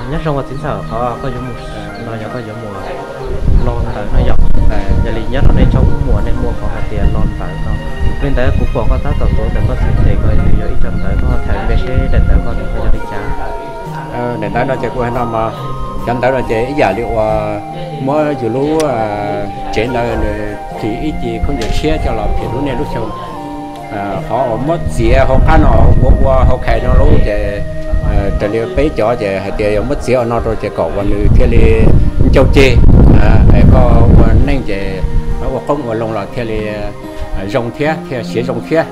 Nyob zoo ua txiv ntxawm, qhov koj yuav mus no yog koj yuav mus los ntawd no yom? Yog li nyob rau nej tsoom muam nej muaj qhov hais tias los ntawd no, li ntawd kuv pom koj tab tom tuav ntawm koj txhais tes ko nws yog ib co ntawv, koj tham me seb daim ntawv ko nws yog li cas? Daim ntawv no ces kuv hais no mas, cov ntawv no ces ib yam li uas muab yus lub tsev ntawd nws phim ib ce khaub ncaws tshiab coj los phim lub niaj lub xyoo. Qhov uas muab txiav hauv qab no ua ua hauv khais no lub ces raws li peb cov ces hais tias yog muab txiav ua no rau ces kom uas nws thiaj li ncau ceg, es koj ua neej ces ua qoob ua loo los thiaj li zoo thiab thiaj siav zoo thiab,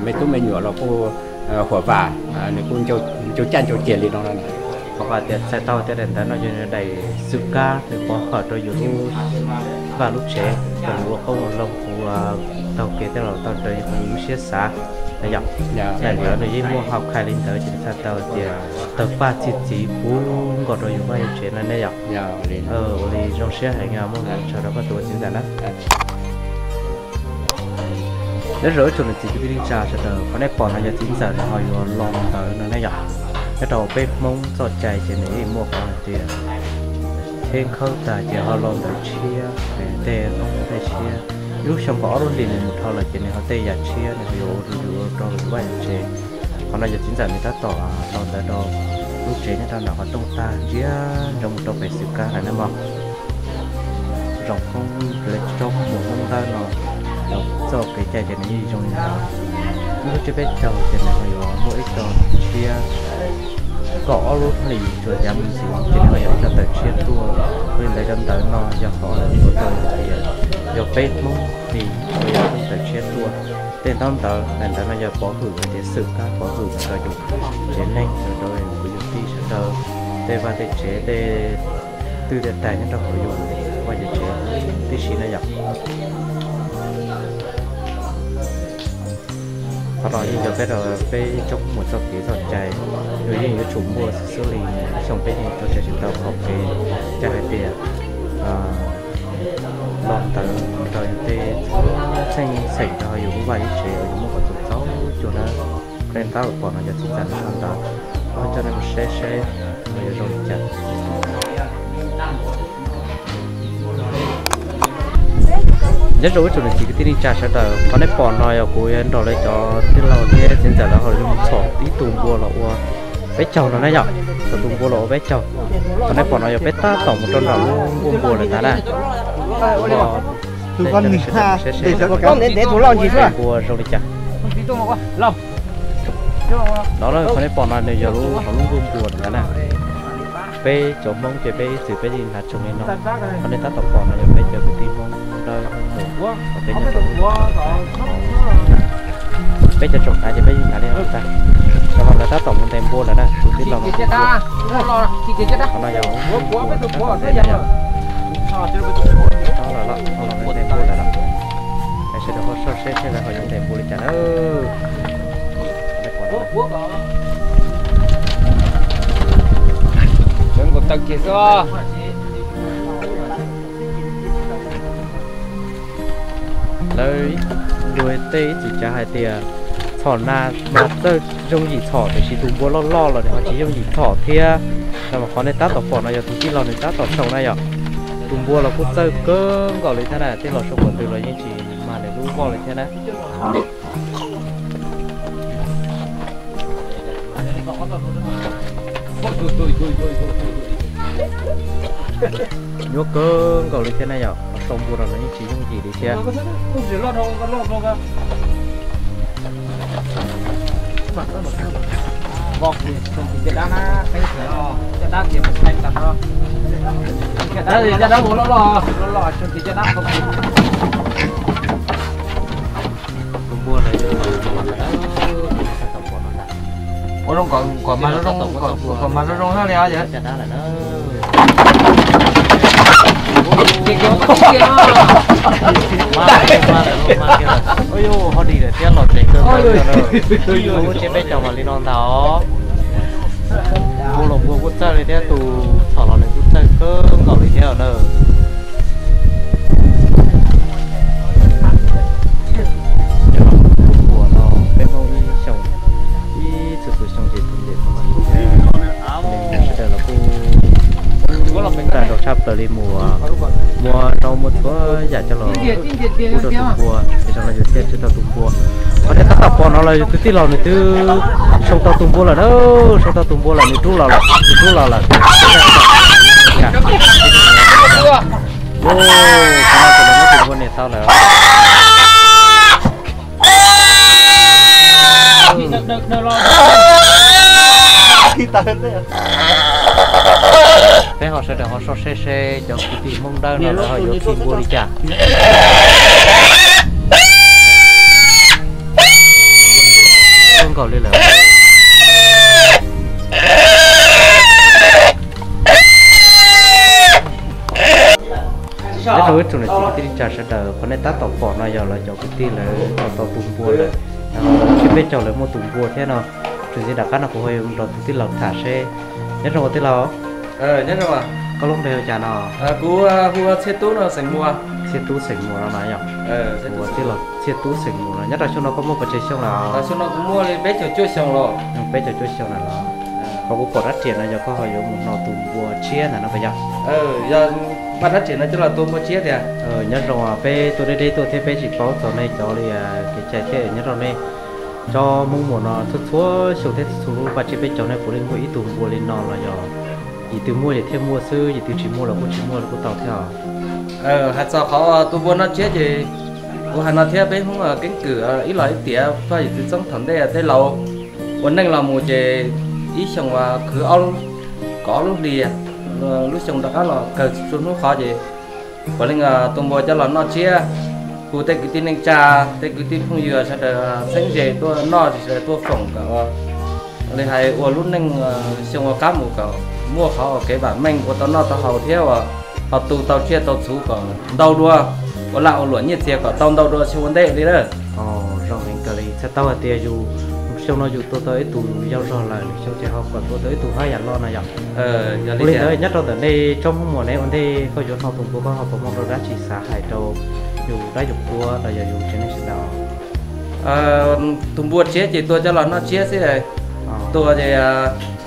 me tub me nyuam los kuj huam vam, nws kuj ncau caj ncau ceg li no. Qhov tias txhais tau tias daim ntawv no yog daim xwm kab nws pov hawm rau yus lub vaj lub tsev kom nws ua qoob ua loo, ua taug kev tej los tau raws yus lub siab xav na yom. Daim ntawv nws yeej muaj hauv khais li ntawd ces nws txhais tau tias tawg paj txi txiv puv nkaus rau yus vaj yus tsev no ne yom. Ua li zoo siab heev, muaj hmoo tshaj rau koj tus ua txiv ntxawm na. Nyob zoo ib tsoom niam txiv kwv tij neej tsa sawv daws, qhov nej pom no yog txiv ntxawm nws ho yuav los ntawd no ne yom. Nyob rau peb Hmoob txoj cai ces nws yeej muaj qhov hais tias teb khawb tag ces ho los ntawd tshiab, tej Hmoob tej tshiab. Ib lub xyoo kaum ob lub hlis nws mus dhau lawm ces nws ho tej yam tshiab nws ho yuav ua rau yus ua rau yus vaj yus tsev. Qhov no yog txiv ntxawm nws tab tom los ntawd rau lub tsev nyob rau nram qhov rooj tag ntsia ntsoov mus rau pem xwm kab lawm na mog. Zoo Hmoob, lawv tsoom muam Hmoob Dawb no, txoj kev cai ces nws yeej zoo li ntawd. Ib lub tsiab peb caug ces nws ho yuav muaj ib co tshiab, kaum ob lub hlis tsuas yav mus ntxiv ces nws ho yuav ib co tawm tshiab tuaj. Ua li ntawd cov ntawv no yog qhov yuav tau hais tias yog peb Hmoob li uas yog peb tawm tshiab tuaj. Tej ntaub ntawv daim ntawv no yog pov hwm hais tias xwm kab pov hwm rau yus tsev neeg, rau yus kwv yus tij sawv daws, tej vaj tej tsev tej twj tej tais nyob rau hauv yus vaj yus tsev tib si na yom. Qhov no yeej yog peb rau peb tsoom muam txoj kev txoj cai, nws yeej yuav tsum muaj xws xwb li. Ib xyoo peb yeej tso tseg tsis tau qhov kev cai hais tias los ntawd rau yus tej txheej xeem rau yus lub vaj lub tsev uas yus muab kom txaus txaus cuag na. Qhov nej tab tom pom no yog txiv ntxawm nws tso ntawv, kuv coj nej mus saib seb nws yuav zoo li cas. Nyob zoo ib tsoom niam txiv kwv tij neej tsa sawv daws, qhov nej pom no yog kuv yuav nrog lawv cov tij laug thiab txiv ntxawm lawv ho yuav mus txhom ib tug npua los ua peb caug no na yom. Txhom tus npua los ua peb caug. Qhov nej pom no yog peb tab tom mus rau nram lub nkuaj npua lawm ntag na. Npua zoo li cas. No qhov nej pom no nws yog lub hauv lub nkuaj npua lawm ntag na. Peb cov Hmoob ces peb ib txwm peb yeej hnav tsoos li no. Qhov nej tab tom pom no yog peb cov kwv tij Hmoob Dawb Hmoob Muas, peb nyob rau lub, peb cov tsoom hnav ces peb yeej hnav li no ntag. Cov no lawv tab tom mus ntes npua lawm na, tus tij laug no. Qhov no yog lub nkuaj npua, tab tom ntes npua lawm. Ntes npua lawm los, sawv daws ho soj seb seb lawv ho yuav ntes npua li cas na. Lawv luag tej ib txwm cav hais tias txhom nas mas txawj zoo yim txhom, tiam sis tus npua loj loj los nws ho tsis yooj yim txhom thiab. No mas qhov nej tab tom pom no yog tus tij laug nws tab tom sau na yom. Tus npua los kuj txawj kawg nkaus li thiab na, tej los sau qhov twg los yeej tsis mag nws lub voj li thiab na. Nyuaj kawg nkaus li thiab na yom, los sau npua no los yeej tsis yooj yim li thiab. Ua zoo kom mas zoo zoo, kom mas zoo zoo hab li os. Ho dig lawm thiab los tseem kawg nkaus li no na. Lub tsiab peb caug mas li no ntag os. Npua los npua kuj txawj li thiab, tus txhom los nws kuj txawj kawg nkaus li thiab na. Nyob rau lub nkuaj npua no peb Hmoob ib xyoos, ib txhis txhua xyoo ces tus niam tus txiv thiab neeg sawv daws Lawv li mus muab zaub muab txhua yam coj los pub rau tus npua, ces zoo no yus thiaj tsw tau tus npua. Qhov nej tab tom pom no los yus tus tij laug nws twb sau tau tus npua lawm na, sau tau tus npua lawm, nws rub los lawm, nws rub los lawm. Tus npua nias tau lawm. Peb ho sawv daws ho soj seb seb cov kwv tij Hmoob Dawb no lawv ho yuav khi npua li cas. Nkaus li lawm. Nyob rau ib tsoom niam txiv kwv tij neej tsa sawv daws, qhov nej tab tom pom no yog lawv cov kwv tij lawv tau tau tus npua lawm, tsis peb caug lawv muaj tus npua thiab no. Txuas ntxiv rov qab no kuv ho yuav nrog tus tij laug tham seb. Nyob zoo tij laug. Koj lub npe hu cas no? Kuv hu Txhiaj Tub no, xeem Muas. Txhiaj Tub xeem Muas no na yog? Txhiaj Tub xeem Muas no. Nyob rau xyoo no koj muaj pes tsawg xyoo lawm? Xyoo no kuv muaj li peb caug cuaj xyoo lawm. Peb caug cuaj xyoo na los. Qhov kuv pom rab riam no yog koj ho yuav mus hno tus npua tshiab ntawm no puas yog? Yog, npaj rab riam no coj los tua npua tshiab tiag. Nyob zoo, peb tuaj deb deb tuaj thiab peb tsis paub txog nej cov li kev cai thiab. Nyob rau nej cov Hmoob Muas no txhua txhua xyoo thiab txhua txhua lub npaj tsiab peb caug nej puav leej muaj ib tug npua li no los yog yim twg muaj ces thiaj muaj xwb, yim twg tsis muaj los kuj tsis muaj los kuj tau thiab os. Hais txog qhov tus npua noj tsiab ces kuv hais no thiab, peb Hmoob keeb kwm ib los ib tiam, yim twg txoob thaum ntej tej laus ua neej los mus ces ib xyoo khwv ob lub, kom ob lub hlis, lub xyoo rov qab los kawg txhua hnub qhov ces puav leej tus npua coj los noj tsiab, hu tej kwv tij neej tsa, tej kwv tij phooj ywg sawv daws txheeb ze tuaj noj, sawv daws tuaj foom kom li hais ua lub neej xyoo ua qab mus kom muaj qhov ua kev vam meej ua tau noj tau haus thiab uas ho tu tau tsiaj tau txhuv kom ntau dua, ua laj ua luam nyiaj txiag kom tau ntau dua xyoo ua ntej li lawm. Zoo heev kawg li, txhais tau hais tias yus xyoo no yus tua tau ib tug yau zog lawm, lwm xyoo ces ho kom tua tau ib tug haj yam loj no yom. Ua li ntawd nyob rau ntawm nej tsob Hmoob Muas ne ua ntej koj yuav hno tus npua koj ho puas muaj dab tsi xav hais rau yus dab yus qhua los yog yus tsev neeg sawv daws? Tus npua tsiab ces tua coj los noj tsiab xwb. Tua ces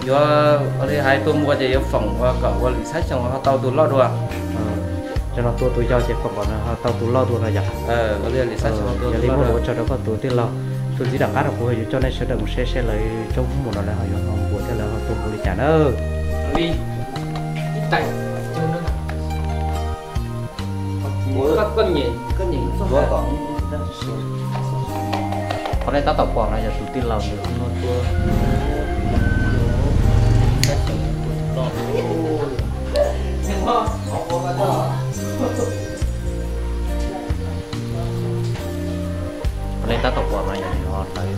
yuav ua li hais tua npua ces yuav foom ua kom ua lwm xab xyoo ho tau tus loj dua. Cov no tua tus yau ces foom kom ho tau tus loj dua no yom. Yog li muaj lus ua tsaug rau koj tus tij laug. Txuas ntxiv rov qab no kuv yuav coj nej sawv daws mus saib saib lawv tsob Hmoob Muas no lawv ho yuav hno npua thiab lawv ho tua npua li cas na. Qhov nej tab tom pom no yog tus tij laug nws hnub tuaj. Qhov nej tab tom pom no yog nws ho hlawv,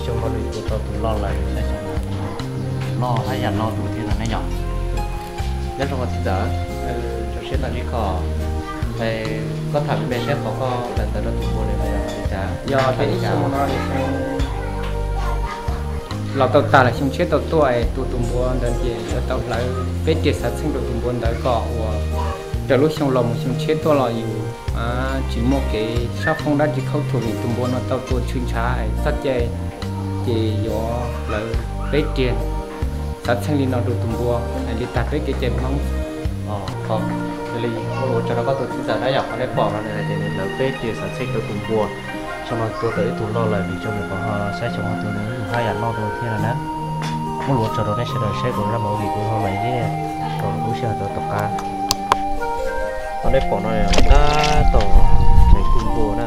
xyoo no nws tua tau tus loj lawm, xyoo no nws noj haj yam noj dua thiab no ne yom. Nyob zoo txiv ntxawm, rau siab tag nrho koj, koj tham me me seb qhov koj hlawv ntawd rau tus npua li no yog li cas? Yog tias ib xyoo no los tau tas lawm, xyoo tshiab tau tuaj es tua tus npua ntawd ces yuav tau hlawv peb riam xav txheej rau tus npua ntawd kom ua raws lub xyoo los mus xyoo tshiab tuaj los yus tsis muaj kev sab foob dab tsi khaub thuas vim tus npua no tau tua tshwm ntshav txoj cai, ces yuav hlawv peb riam xav txheej li no rau tus npua li tag peb kev cai Hmoob. Yog li muaj lus ua tsaug rau koj tus txiv ntxawm na yom, qhov nej pom no nws hais tias nws hlawv peb riam xav txheej rau tus npua. Xyoo no tua tau ib tug loj lawm, lwm xyoo nws pom ho saib xyoo ho tua nws haj yam noj dua thiab no na. Muaj lus ua tsaug rau nej sawv daws saib kuv zaj movie kuv ho los ib rau lub sij hawm tom qab. Qhov nej pom no tab tom tsev tu npua na,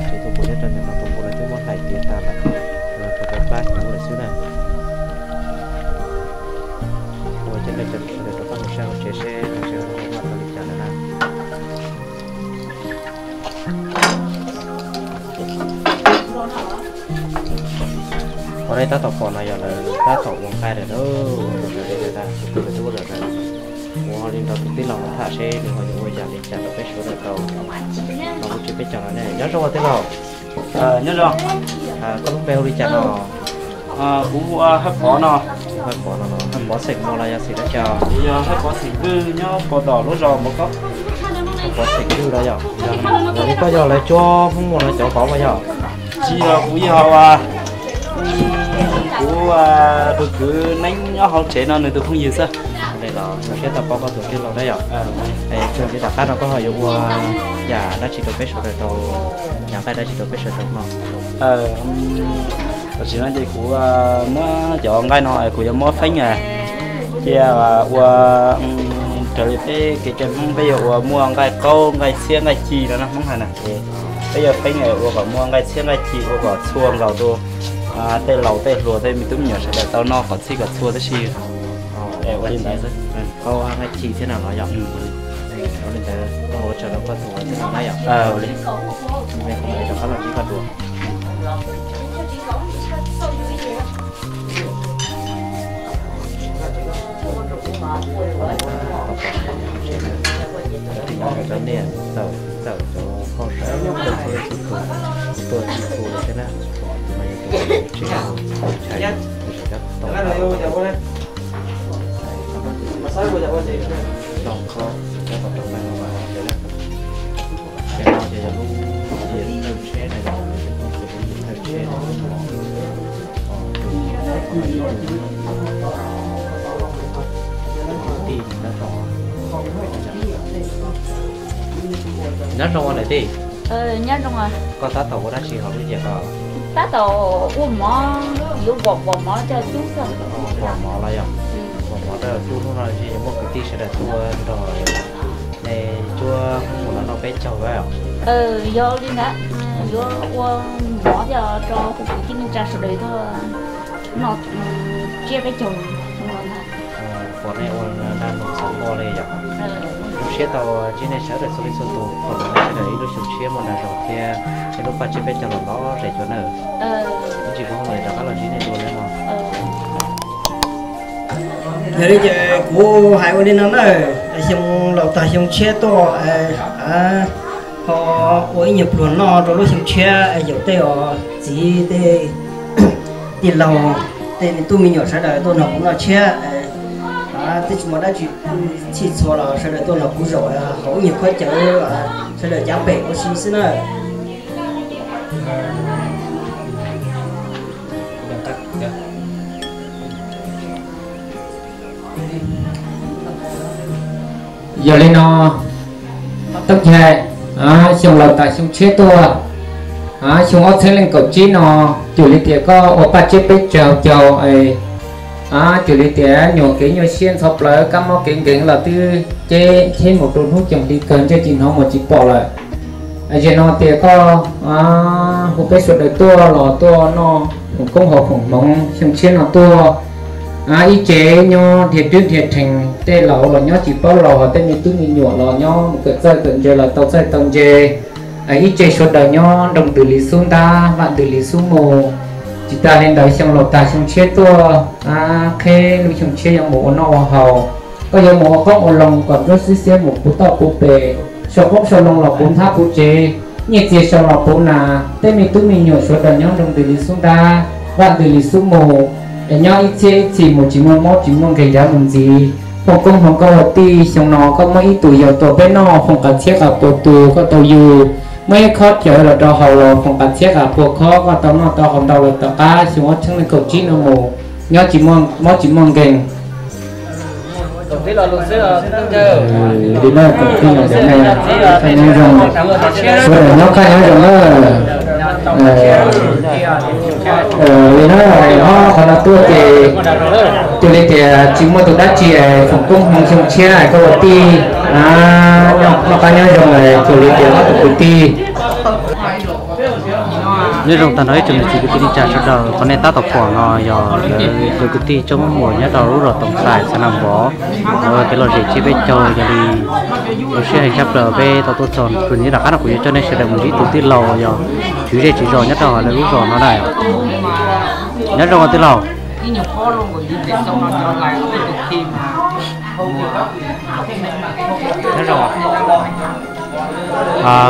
tsev tu npua nyob rau ntawm no, tus npua no twb muab hlais tiav tag lawm, los rau plab hnyuv lawm xwb na. Ua cov nej cov sawv daws rov qab mus saib hauv tsev seb hauv tsev ho muaj dab tsi li cas lawm na. Qhov nej tab tom pom no yog lawv tab tom ua nqaij lawm na, ua nqaij lawm, tus twg lawv twb ua lawm na. Kuv ho li nrog tus tij laug no tham seb nws ho yuav ua yam li cas rau peb sawv daws tau. Los kuv tsis peb caug no ne, nyob zoo tij laug. Nyob zoo. Koj lub npe hu li cas no? Kuv hu ua Haj Pov no. Haj Pov no, Haj Pov xeem Muas los yog xeem dab tsi? Yog Haj Pov xeem Vwj nyob Pov Tom lub zos Mov Koob. Haj Pov xeem Vwj no yog. Yog li koj yog lawv tsob Hmoob Muas no cov vauv los yog? Tsis yog, kuv yog ua Kuv tus kwv Neeb nyob hauv tsev no nws tus phooj ywg xwb. Zoo siab tau paub koj tus tij laug na yom. Txog li tom qab no koj ho yuav ua yam dab tsi rau peb sawv daws tau, yam nqaij dab tsi rau peb sawv daws no? Tam sim no ces kuv muab cov nqaij no kuv yuav muab feeb cia ua raws li peb kev cai Hmoob peb yuav ua muaj nqaij qaub nqaij txhiab nqaij ci no na Hmoob hais na. Peb yuav feeb ua kom muaj nqaij txhiab nqaij ci ua kom txhua nkaus rau tej laus tej hluas tej me tub me nyuam sawv daws tau noj kom txhij kom txhua tib si. Ua li ntawd xwb. Qaub nqaij ci thiab no los yog? Ua li ntawd koj ua tsaug rau koj tus ua tij laug na yom. Ua li, rov qab los ntsib koj dua. Cov niam txawm txawm cov phauj saib txhua leej txhua tus tuaj txhua lawm thiab na, mas yog tus tsev ntshai tus tsev cab tau, cab tau tau na. Ces no ces yog lub yim thawj tsheb na, yog lub yim thawj tsheb na. Nyob zoo os niam tij. Koj tab tom ua dab tsi hauv lub yim ko? Tab tom ua mov, yuav vom vom mov coj cub xwb. Vom mov los yog? Vom mov coj cub, hnub no ces yuav muaj kwv tij sawv daws tuaj nrog nej cuab mus los noj peb caug. Yog li ntawd, yuav ua mov coj rau kuv kwv tij neej tsa sawv daws tuaj noj tsiab peb caug no ntag. Pom nej ua dag num xav npoj li yom. Zoo siab tau ntsib nej sawv daws txhua leej txhua tus, thov kom nej sawv daws ib lub xyoo tshiab muaj dag zog thiab ib lub paj tsiab peb caug los lom zem cuag nawb. Ib ntsis kuv ho mam li rov qab los ntsib nej dua nawb mog. Yog li ces kuv hais ua li no na, xyoo laus tag xyoo tshiab tuaj ho ua ib nyuag pluag noj rau lub xyoo tshiab, yaum tej os txiv tej tij laug, tej me tub me nyuam sawv daws tuaj nrog kuv noj tshiab. Twb tsis muaj dab tsi txhij txhua los sawv daws tuaj nrog kuv zaum hauv ib nyuag khaub cawv, sawv daws cav pem ua si xwb na. Yog li no, Tooj Chai, xyoo laus tas xyoo tshiab tuaj, xyoo ob txhiab leej kaum tsib no, cuag li tias koj ua paj tsiab peb caug caug, cuag li tias nyuam kev nyuaj siab ntxhov plawv kab mob kev nkeeg los twb ceb cheb mus rau hnub coom hli kawg ntsej tsis hnov mus tsis pom lawm. Zaum no tias koj hu peb sawv daws tuaj los tuaj noj foom koob haus foom hmoov xyoo tshiab no tuaj. Ib tse nyob dhia dwb dhia rhees, tej laus los nyob tsis paub laus, tej me tub me nyuam los nyob mus kawm txawj kawm ntse los tau txawj tau ntse. Ib tse sawv daws nyob nroo ntws li xub ntab, vaj ntws li xub mus. Tsis tas li ntawd xyoo laus tag xyoo tshiab tuaj, qheb lub xyoo tshiab yuav mus ua noj ua haus, koj yuav mus ua qoob ua loo kom nruab xib xiab mus puv toj puv pes, sau qoob sau loo los puv nthab puv tsev, nyiaj txiag sau los puv nas, tej me tub me nyuam sawv daws nyob nroo ntws li xub ntab, vaj ntws li xub mus, es nyob ib txhiab ib txhis mus tsis muaj mob tsis muaj nkeeg yav mus ntxiv. Foom koob hmoov koj ua tij, xyoo no koj muab ib tug yau tua peb noj, foom qas txhiab qas pua tus koj tau yug, muab ib khob cawv los rau haus los foom qas txhiab qas pua khob koj tau noj tau haus ntau lawm. Tom qab xyoo ob txhiab leej kaum tsib no mus nyob tsis muaj mob tsis muaj nkeeg. Li no, koj nyob zoo, sawv daws nyob kaj nyob zoo na. Li no, ob qhov no tuaj ces cuag li tias tsis muaj tus dab tsi, foom koob hmoov xyoo tshiab koj ua tij, noj qab nyob zoo, cuag li tias ob tug kwv tij. Nyob zoo tag nrho ib tsoom niam txiv kwv tij neej tsa sawv daws, qhov nej tab tom pom no yog lawv cov kwv tij Tsoob Muas nyob rau lub zos Toom Xais, xeev Nab Npov, kev lom zem tsiab peb caug. Yog li zoo siab heev tshaj plaws peb tau tuaj txog. Txuas ntxiv tom qab no kuv yuav coj nej sawv daws mus ntsib tus tij laug yog tswv zej tswv zos nyob rau hauv lawv lub zos no na. Nyob zoo os tij laug. Nyob zoo.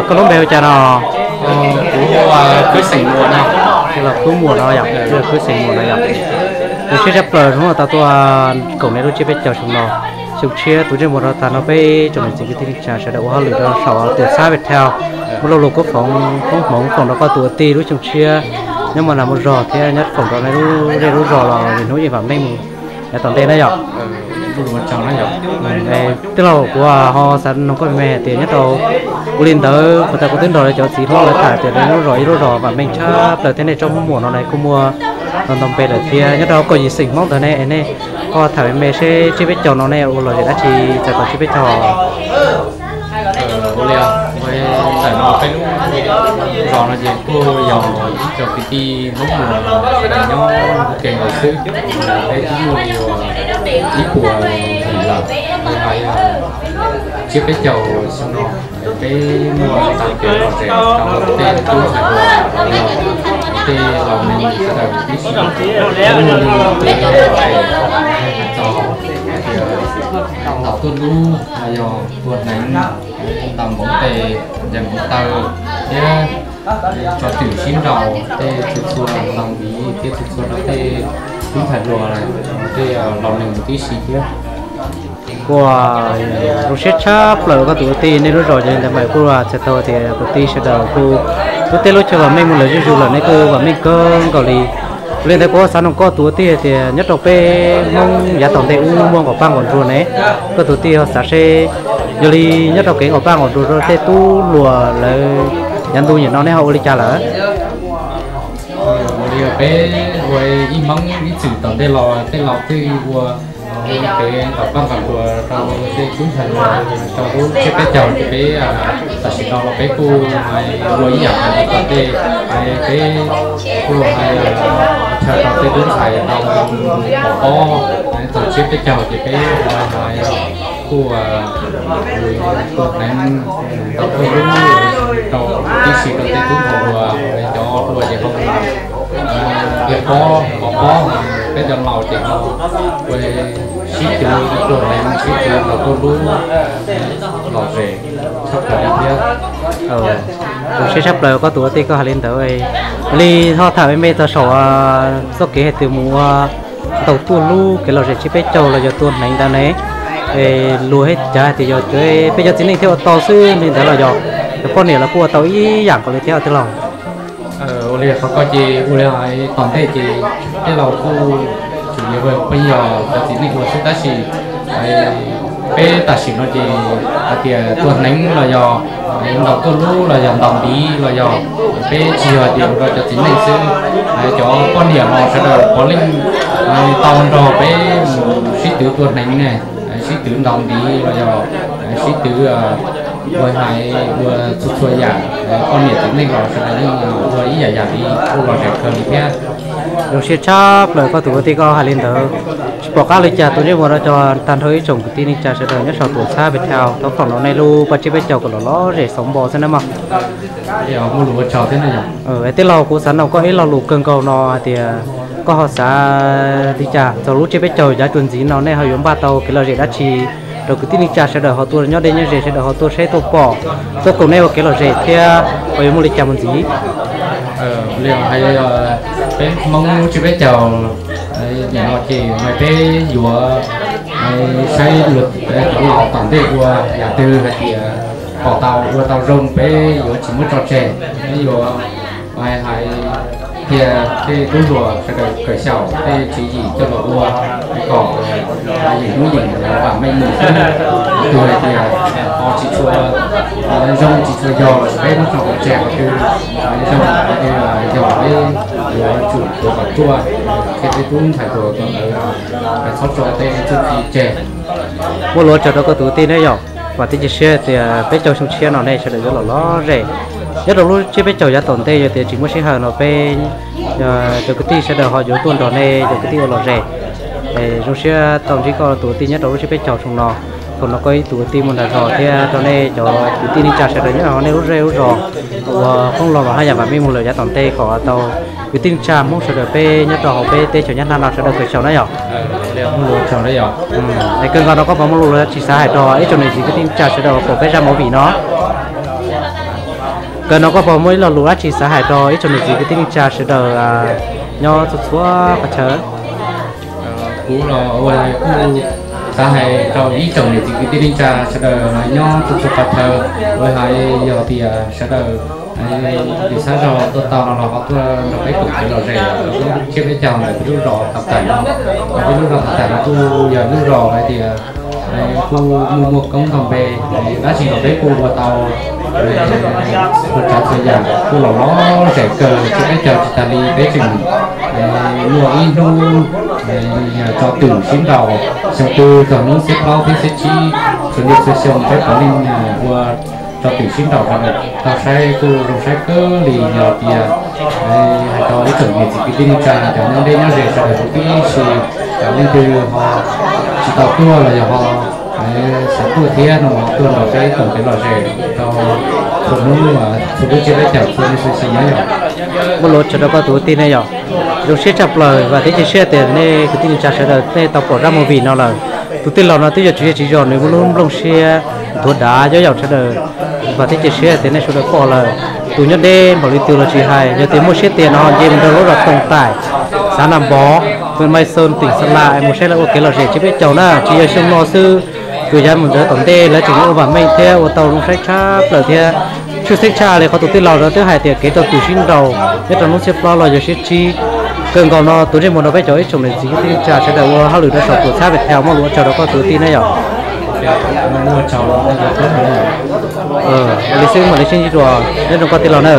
Koj lub npe hu cas no? Kuv hu Khwb Xeem Muas no. Los Khwb Muas no yom, Khwb Xeem Muas no yom. Zoo siab tshaj plaws hnub no tau tuaj koom nej lub tsiab peb caug xyoo no. Xyoo tshiab tus ntsej muag rau tag no peb tsoom niam txiv kwv tij neej tsa sawv daws ua hauj lwm rau saum tus xab Viettel, muaj lo lus koob foom koob hmoov foom rau koj tus ua tij lub xyoo tshiab nyob mus nram mus zos thiab nyob foom rau nej lub zej lub zos los hnub yeej vam meej mus yav tom ntej na yom. Tij laug, kuv ho xav noog koj me me hais tias nyob rau ua li ntawd, puas tas kuv twb nrog cov txiv hlob lawv tham tias nej lub zos ib lub zos vam meej tshaj plaws thiab nej tsob Hmoob Muas no ne kuj muaj ntau ntau npe lawm thiab. Nyob rau kaum yim xeem Hmoob ntawd ne, nej koj tham me me seb tsiab peb caug no nej ua lom zem dab tsi txais tau tsiab peb caug? Ua li, ntawm no peb lub zos no ces kuj yog ib co kwv tij Hmoob Muas sawv daws nyob ua ke nkaus xwb. Peb twb muaj li ib puas yim lawm. Tsiab peb caug xyoo no peb muaj tau kev lom zem rau tej tub ntxhais hluas, tej laus neeg sawv daws tib si, peb muaj li kev lom zem txog hais tias ntaus tuaj lub los yog tua hneev, ntaus npoo tes, ncaws npoo taw thiab tso twm sib nraus, tej txhua txhua ntaus npiv thiab txhua txhua rau tej tub ntxhais hluas, tej laus neeg tib si thiab. Ua, zoo siab tshaj plaws koj tus ua tij, nej lub zos yog li ntawd mas kuj txhais tau tias kwv tij sawv daws kuj lub teb lub chaw vam meej mus lawm zuj zus lawm, nej kuj vam meej kawg nkaus li. Li ntawd kuv xav noog koj tus ua tij hais tias nyob rau peb Hmoob yav tom ntej ub muaj nqaum paj nqaum nruas ne, koj tus tij ho xav seb yog li nyob rau kev nqaum paj nqaum nruas rau tej tub hluas lawv yav ntuj nim no nej ho ua li cas lawm? Ua li peb ua ib Hmoob ib txwm tom ntej los tej laus twb ua kev nqaum paj nqaum nruas rau tej tub ntxhais hluas rau lub tsiab peb caug ces peb tam sim no los peb kuj hais ua ib yam hais li tom ntej, hais peb kuj hais chaw rau tej tub ntxhais tau pom pob txog tsiab peb caug ces peb hais kuj tua hneev, tau tuaj lub rau tib si rau tej tub ntxhais hluas, cov hluas ces ho tiag pob pom pob, peb cov laus ces ho ua sib twv tua hneev, sib twv tau tuaj lub lom zem tshaj plaws li thiab. Zoo siab tshaj plaws koj tus ua tij koj hais li ntawd. Li ho tham me me txog saum txoj kev hais tias mus ua ntaus tuaj lub kev lom zem tsiab peb caug los yog tua hneev ntawd ne, luag thiab cav hais tias yog peb cov txiv neej thiaj ua tau xwb li ntawd los yog cov poj niam los kuj ua tau ib yam nkaus li thiab tij laug? Ua li qhov ko ces ua li hais tom ntej ces tej laus kuj tsuas yog pheej yog cov txiv neej ua xwb tab sis peb tam sim no ces hais tias tua hneev los yog ntaus tuaj lub los yog ntaus npiv los yog peb tsis yog tias ua rau cov txiv neej xwb, cov poj niam los sawv daws puav leej tau nrog peb mus sib twv tua hneev ne, sib twv ntaus npiv los yog sib twv ua hais ua txhua txhua yam, poj niam txiv neej los sawv daws yeej ua ib yam yam li kuj lom zem kawg li thiab. Zoo siab tshaj plaws koj tus ua tij koj hais li ntawd. Tsis pom qab li cas tus ntsej muag no cog tag nrho ib tsoom kwv tij neej tsa sawv daws nyob saum tuam txhab pes thau thov foom rau nej lub paj tsiab peb caug kom lom lom zem xauv npo xwb na mog. Muaj lus ua tsaug thiab. Tij laug, kuv xav noog koj ib lo lus kawg nkaus no hais tias koj ho xav li cas txog lub tsiab peb caug yav txuas ntxiv no nej ho yuav npaj tau kev lom zem dab tsi rau kwv tij neej tsa sawv daws ho tuaj nyob deb nyob ze sawv daws ho tuaj saib tuaj pom tuaj koom nej ua kev lom zem thiab ho yuav muaj li cas mus ntxiv? Li hais peb Hmoob tsiab peb caug nim no ces mas peb yuav saib luag cov laus tom ntej ua yam twg hais tias pom tau ua tau zoo peb yuav tsis muab tso tseg, peb yuav hais tias tej tub hluas sawv daws kawm xyaum tej tswv yim coj los ua kom yeej hnub yeej vam meej mus xwb. Tus hais tias ho tsis tshua zoo tsis tshua yog los peb muab tso kom tseg, tus zoo yog peb yuav tsum tuav kom ruaj, thiab peb tub ntxhais hluas kom lawv txhob tso tej txuj ci tseg. Muaj lus ua tsaug rau koj tus tij na yom. Vam thiab cia siab tias peb caug xyoo tshiab no nej sawv daws yuav lom lom zem. Nyob rau lub tsiab peb caug yav tom ntej yog tias tsis muaj sij hawm no peb cov kwv tij sawv daws ho yuav tuaj nrog nej cov kwv tij ua lom zem. Zoo siab tau ntsib koj tus kwv tij nyob rau lub tsiab peb caug xyoo no. Thaum no koj ib tug kwv tij muaj nrog zog thiab rau nej cov kwv tij neej tsa sawv daws nyob rau nej lub zej lub zos uas qoob loo los haj yam vam meej mus lawm yav tom ntej kom tau kwv tij neej tsa Hmoob sawv daws peb nyob rau hauv peb teb chaws Nyab Laj no sawv daws kawm xyaum na yom. Es kawg nkaus no koj puas muaj lus dab tsi xav hais rau ib tsoom niam txiv kwv tij neej tsa sawv daws uas pom peb zaj movie no? Kawg no koj puas muaj ib lo lus dab tsi xav hais rau ib tsoom niam txiv kwv tij neej tsa sawv daws nyob txhua txhua qhov chaw? Kuv los ua kuj xav hais rau ib tsoom niam txiv kwv tij neej tsa sawv daws nyob txhua txhua qhov chaw, ua hais yog tias sawv daws Tus xab zog tuaj tau no los ho tuaj nrog peb koom kev lom zem lub tsiab peb caug ntawm peb lub zos Thav Thaim no. Peb lub zos Thav Thaim no kuj yog lub zos hais tias kuj muaj muaj koob nrog npe, tab sis los peb kuj ua tau txhua tsav txhua yam kuj los lom zem kawg, tsiab peb caug tsis tas li peb tseem muaj ib hnub tso twm sib nraus, xyoo twg txog hnub xiab plaub thiab xiab tsib, txhua niaj txhua xyoo peb puav leej ua tso twm sib nraus rau tau saib kuj zoo saib kawg li. Yog tias hais rau ib tsoom niam txiv kwv tij neej tsa cov nyob deb nyob ze sawv daws huv tib si, cov leej twg ho tsis tau tuaj los yog ho xav tuaj thiab no mas tuaj nrog peb koom kev lom zem rau txhua hnub, txhua lub tsiab peb caug txhua niaj txhua xyoo na yom. Muaj lus tshaj rau koj tus kwv tij ne yom. Zoo siab tshaj plaws, vam thiab cia siab tias nej kwv tij neej tsa sawv daws nej tau pom zaj movie no lawm. Tus tij laug no twb yog tsis zej tsis zos, nws muaj lub nplooj siab nthuav dav nyob yaum sawv daws. Vam thiab cia siab tias nej sawv daws pom lawm. Tus nyob deb npaum li twg los tsis hais, yog tias muaj siab tias no nce mus rau lub zos Tooj Taim, xav Nam Npov, huyện Mai Sơn, tỉnh Sơn La es mus saib lawv ua kev lom zem tsiab peb caug na, tsis yog xyoo no xwb, tsuas yav mus ntawd tom ntej lawv tseem ua vam meej thiab ua tau zoo saib tshaj plaws thiab. Tshwj xeeb tshaj li qhov tus tij laug no twb hais tias kev tso twm sib nraus nyob rau hnub xiab plaub los yog xiab tsib. Kawg nkaus no tus ntsej muag no peb cov ib tsoom niam txiv kwv tij neej tsa sawv daws ua hauj lwm rau saum tuam txhab Viettel muaj lus ua tsaug rau koj tus kwv tij na yom. Li xwb mam li sib ntsib dua, nyob zoo koj tij laug na.